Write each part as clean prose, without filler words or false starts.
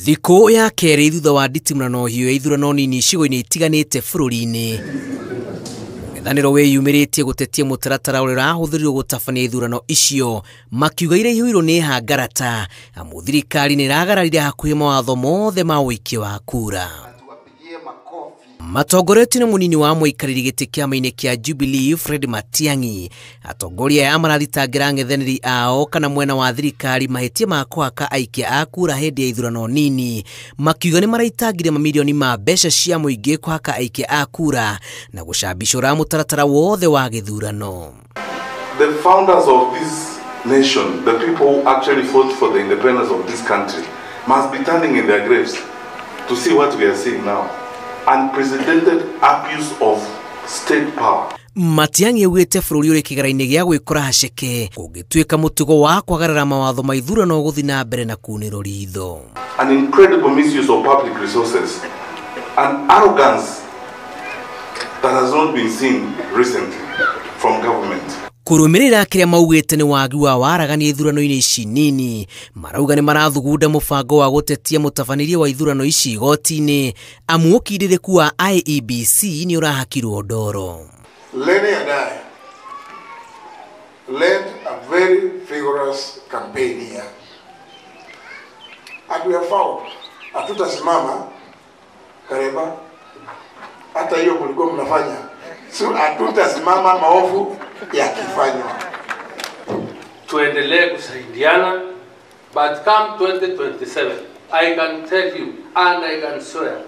Thikũ ya kerĩ thutha wa nditimũrano hiũ ya ithurano nini icigo-inĩ itiganĩte bũrũri-inĩ, mũng'ethanĩro wĩyumĩrĩtie gũtetia mũtaratara ũrĩa ũrahũthĩrirwo gũtabania ithurano icio, makiuga iraihũirwo nĩ hangarata amu thirikari nĩ ĩragararire hakuhĩ mawatho mothe ma ũikia wa kura. Matongoretio nĩ mũnini wa mũikarĩri gĩtĩ kĩama-inĩ kĩa Jubilee Fred Matiang'i, atongoria aya marathitangĩra ang'ethanĩri ao kana mwena wa thirikari mahĩtia ma kũhaka aikia a kura hĩndĩ ya ithurano nini, makiuga nĩ maraitangire mamirioni ma mbeca cia mũingĩ kũhaka aikia a kura na gũcambicũra mũtaratara wothe wa gĩthurano. The founders of this nation, the people who actually fought for the independence of this country, must be turning in their graves to see what we are seeing now. Unprecedented abuse of state power. Matiang'i augĩte bũrũri ũrĩ kĩgera-inĩ gĩa gwĩkora haceke kũngĩtuĩka mũtugo wa kwagarara mawatho ma ithurano gũthiĩ na mbere na kunĩrwo ritho. An incredible misuse of public resources and arrogance that has not been seen recently from government. Kũrũmĩrĩra kĩrĩa maugĩte nĩ wagi wa waragania ithurano-inĩ ici nini, marauga nĩ marathugunda mũbango wa gũtetia mũtabanĩrie wa ithurano ici igoti-inĩ amu ũkindĩrĩku wa IEBC nĩ ũrahakirwo ndoro. Lenny and I led a very vigorous campaign here, and we have found hatutasimama Karema, hata hiyo mlikuwa mnafanya, so hatutasimama maovu yakifanywa. Tuendelee kusaidiana, but come 2027 I can tell you and I can swear,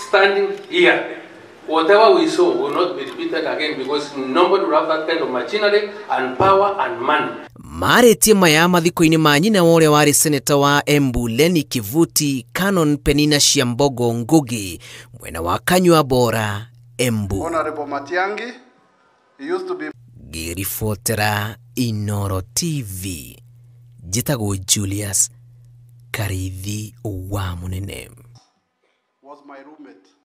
standing here, whatever we saw will not be repeated again because nobody will have that kind of machinery and power and money. Marĩtie maya mathiko-inĩ ma nyina wa ũrĩa warĩ seneta wa Embu Lenny Kivuti, Canon Penina Ciambogo Ngugi, mwena wa Kanyua Bora, Embu. Honorable Matiang'i, he used to be Ngĩribotera Inooro TV, njĩtagwo Julius Karithi wa Mũnene. Was my roommate.